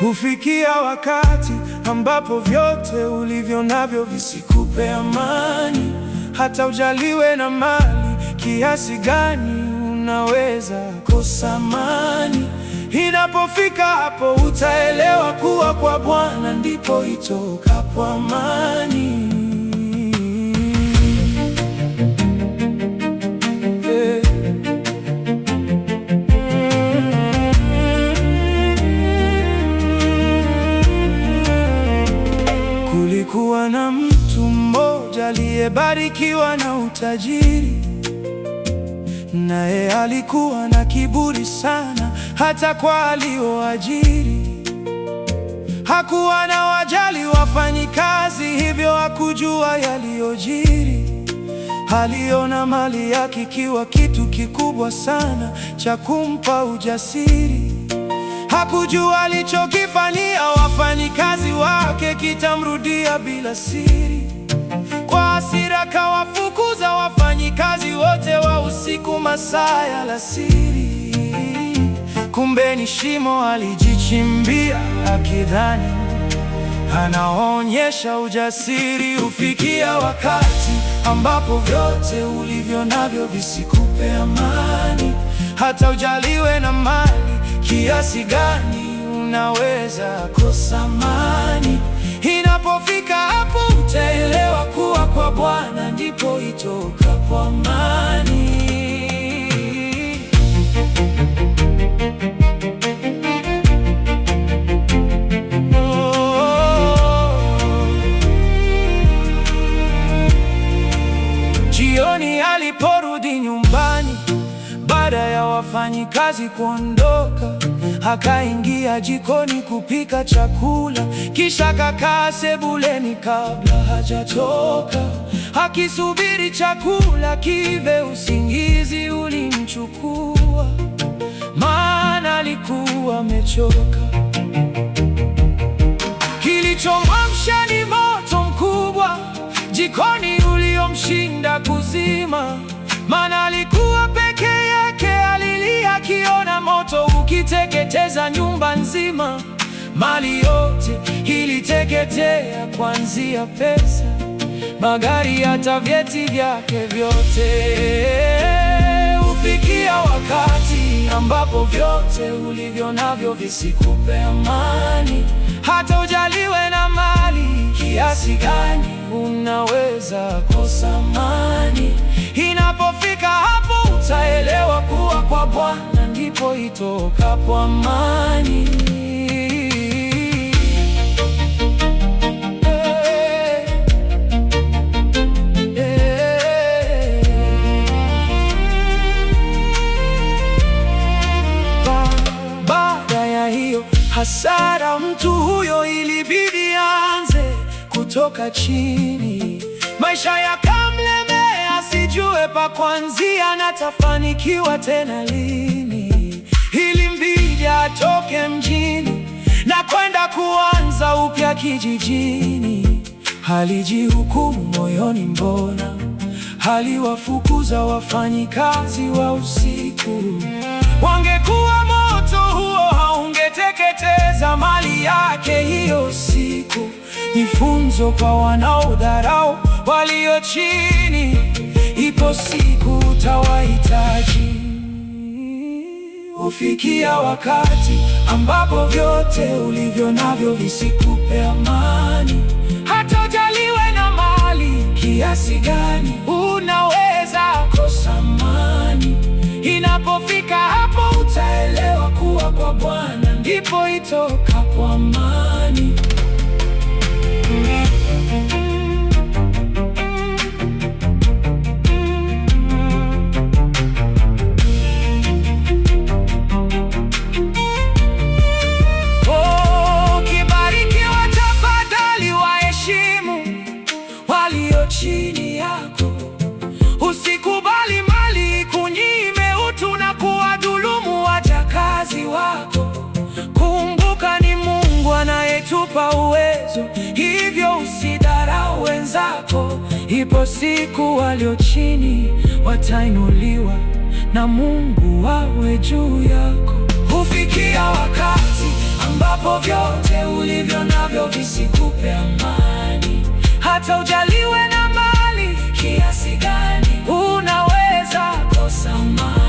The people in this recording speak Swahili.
Hufikia wakati ambapo vyote ulivyo navyo visikupe amani, hata ujaliwe na mali kiasi gani, unaweza kosa amani. Inapofika hapo, utaelewa kuwa kwa Bwana ndipo itokapo amani. Eh. Kulikuwa na mtu mmoja aliyebarikiwa na utajiri, naye alikuwa na kiburi sana, hata kwa alioajiri. Hakuwa na wajali wafanyikazi, hivyo hakujua yaliyojiri. Aliona mali yake ikiwa kitu kikubwa sana cha kumpa ujasiri. Hakujua alichokifanyia wafanyikazi wake kitamrudia bila siri. Kwa hasira kawafukuza wafanyikazi wote wa usiku masaa ya alasiri. Kumbe ni shimo alijichimbia akidhani anaonyesha ujasiri. Hufikia wakati ambapo vyote ulivyo navyo visikupe amani, hata ujaliwe na mali kiasi gani, unaweza kosa amani. Inapofika hapo, utaelewa kuwa kwa Bwana ndipo itokapo amani. Oh. Jioni aliporudi nyumbani baada ya wafanyikazi kuondoka, akaingia jikoni kupika chakula, kisha akakaa sebuleni kabla hajatoka, akisubiri chakula kive. Usingizi ulimchukua, maana alikuwa amechoka. Kilichomwamsha ni moto mkubwa jikoni uliomshinda kuzima, maana alikuwa peke yake. Alilia akiona moto ukiteketeza nyumba nzima. Mali yote iliteketea, kuanzia pesa, magari, hata vyeti vyake vyote. Hufikia wakati ambapo vyote ulivyo navyo visikupe amani, hata ujaliwe na mali kiasi gani, unaweza kosa amani. Inapofika hapo, utaelewa kuwa kwa Bwana ndipo itokapo amani. Eh, eh. Baada ya hiyo hasara, mtu huyo ilibidi aanze kutoka chini. Maisha yakamlemea, asijue pa kuanzia na tafanikiwa tena lini. Ilimbidi atoke mjini na kwenda kuanza upya kijijini. Alijihukumu moyoni, mbona aliwafukuza wafanyikazi wa usiku? Wangekuwa moto huo haungeteketeza mali yake hiyo siku. Ni funzo kwa wanaodharau walio chini, ipo siku utawahitaji. Hufikia wakati ambapo vyote ulivyo navyo visikupe amani, hata ujaliwe na mali kiasi gani, unaweza kosa amani. Inapofika hapo, utaelewa kuwa kwa Bwana ndipo itokapo amani. Oh, ukibarikiwa tafadhali waheshimu walio chini yako. Usikubali mali kunyime utu na kuwadhulumu wajakazi wako. Kumbuka ni Mungu anayetupa uwezo, hivyo usidharau wenzako. Ipo siku walio chini watainuliwa na Mungu wawe juu yako. Hufikia wakati ambapo vyote ulivyo navyo visikupe amani, hata ujaliwe na mali kiasi gani, unaweza kosa amani.